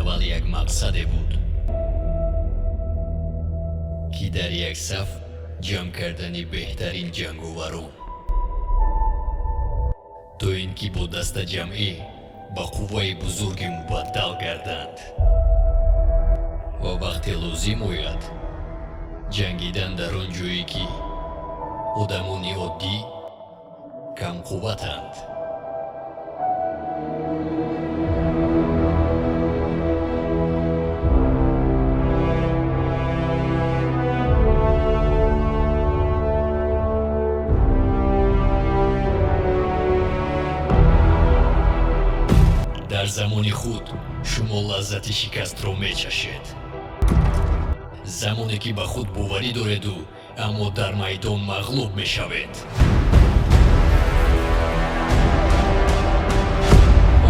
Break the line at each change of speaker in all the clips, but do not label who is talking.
Аввал як мақсаде буд, ки дар як саф ҷамъ кардани беҳтарин ҷанговарон, то ин ки бо дастаҷамъӣ ба қувваи бузурге мубаддал гарданд ва вақте лозим ояд, ҷангидан дар он ҷое, ки одамони оддӣ камқувватанд. Дар замони худ шумо лаззати шикастро мечашед, замоне ки ба худ боварӣ дореду, аммо дар майдон мағлуб мешавед.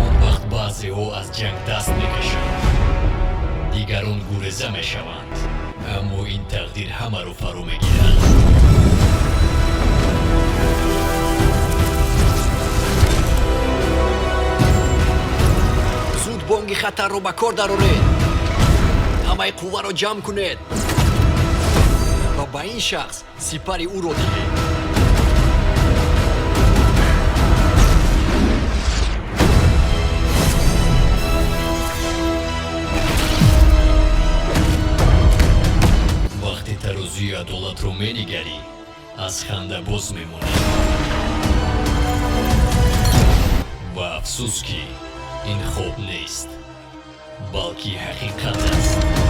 Он вақт баъзеҳо аз ҷанг даст мекашанд, дигарон гуреза мешаванд, аммо ин тақдир ҳамаро фаро мегирад.
Зуд бонги хатарро ба кор дароред, ҳамаи қувваро ҷамъ кунед ва ба ин шахс сипари ӯро диҳед.
Вақте тарозуи адолатро менигарӣ, аз ханда боз мемонӣ. Ва афсӯс, ки ин хоб нест, балки ҳақиқат аст.